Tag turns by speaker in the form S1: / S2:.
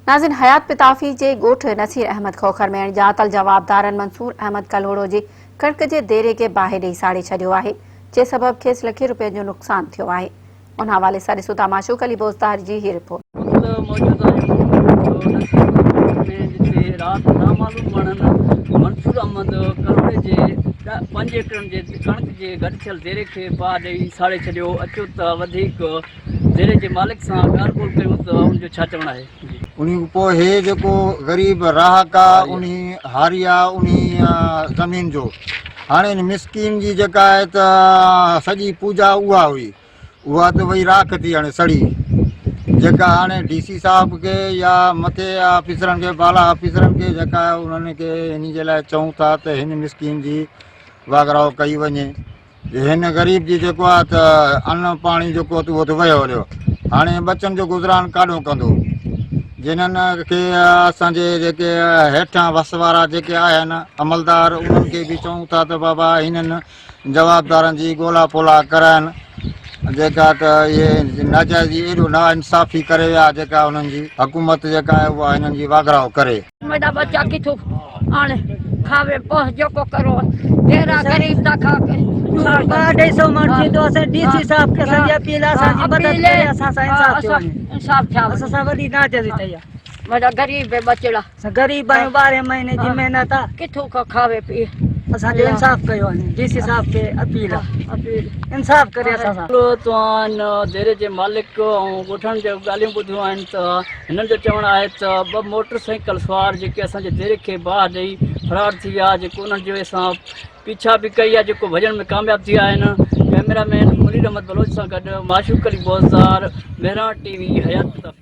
S1: ناظرين حيات پتافي جي ڳوٺ نصير احمد کوکر ۾ اڻڄاتل جوابدارن منصور احمد ڪلهوڙو جي ڪڻڪ جي ديري کي باهه ڏئي ساڙي ڇڏيو آهي جنهن سبب کيس لکين روپين جو نقصان ٿيو آهي ان حوالي سان ڏسو ٿا معشوق علي بوزدار جي هي رپورٽ.
S2: وقت موجود آهيون ڳوٺ نصير احمد ۾ جتي رات نامعلوم ماڻهن منصور احمد ڪلهوڙي جي پنج ايڪڙن جي ڪڻڪ جي گڏ ٿيل ديري کي باهه ڏئي ساڙي ڇڏيو اچو ته وڌيڪ ديري جي مالڪ سان ڳالهه ٻولهه ڪيون ته ان جو ڇا چوڻ آهي.
S3: انهي کان پوء هي جيڪو غريب راهڪ آ انهي هاري آ انهي زمين جو هاڻي ان مسڪين جي جيڪا آهي ته سڄي پوڄا اها هئي اها ته وئي راک ٿي هاڻي سڙي جيڪا هاڻي ڊي سي صاحب کي يا مٿي آفيسرن کي بالا آفيسرن کي جيڪا انهن کي انهي جي لاء چئون ٿا ته هن مسڪين جي واگراء ڪئي وڃي. هن غريب جي جيڪو آ ته ان پاڻي جيڪو ته اهو ته ويو هليو هاڻي ٻچن جو گذران ڪاڏو ڪندو جنھن کي اسان جي جيڪي هيٺان وس وارا جيڪي آهن عملدار انهن کي به چئون ٿا ته بابا هنن جوابدارن جي ڳولا پولا ڪرائن جيڪا ته اهي ناجائزي ايڏو نا انصافي ڪري ويا جيڪا انهن جي حڪومت جيڪا آهي اها هنن جي واگراء ڪري.
S4: ميڏا ٻچا ڪٿو آڻي کاوي پوء جيڪو ڪرو ڊيرا غريب ٿا کاوي
S5: ٻه اڍائي سو ماڻهو ٿيندو اسان ڊي سي صاحب کي اسان جي اپيل آهي اسان جي مدد ڪري اسان سان انصاف ٿيو وڃي
S4: انصاف ٿيا
S5: اسان سان وڏي ناجائزي ٿي آهي
S4: ميڏا غريب ٻچڙا
S5: اسان غريب آهيون ٻارهين مهيني جي محنت آ
S4: ڪٿو کان کاوي پي
S5: اسان جو انصاف ڪيو وڃي ڊي سي صاحب کي اپيل آ انصاف ڪري اسان سان.
S2: توهان ديري جي مالڪ ۽ ڳوٺاڻن جون ڳالهيون ٻڌيون آهن ته هنن جو چوڻ آهي ته ٻه موٽر سائيڪل سوار جيڪي اسان جي ديري کي باهه ڏئي فرار ٿي ويا جيڪو انهن جو اسان پيڇا به ڪئي آهي جيڪو ڀڄڻ ۾ ڪامياب ٿي ويا آهن ڪئميرا مين منير احمد بلوچ سان گڏ معشوق علي بوزدار مهراڻ ٽي وي حيات پتافي.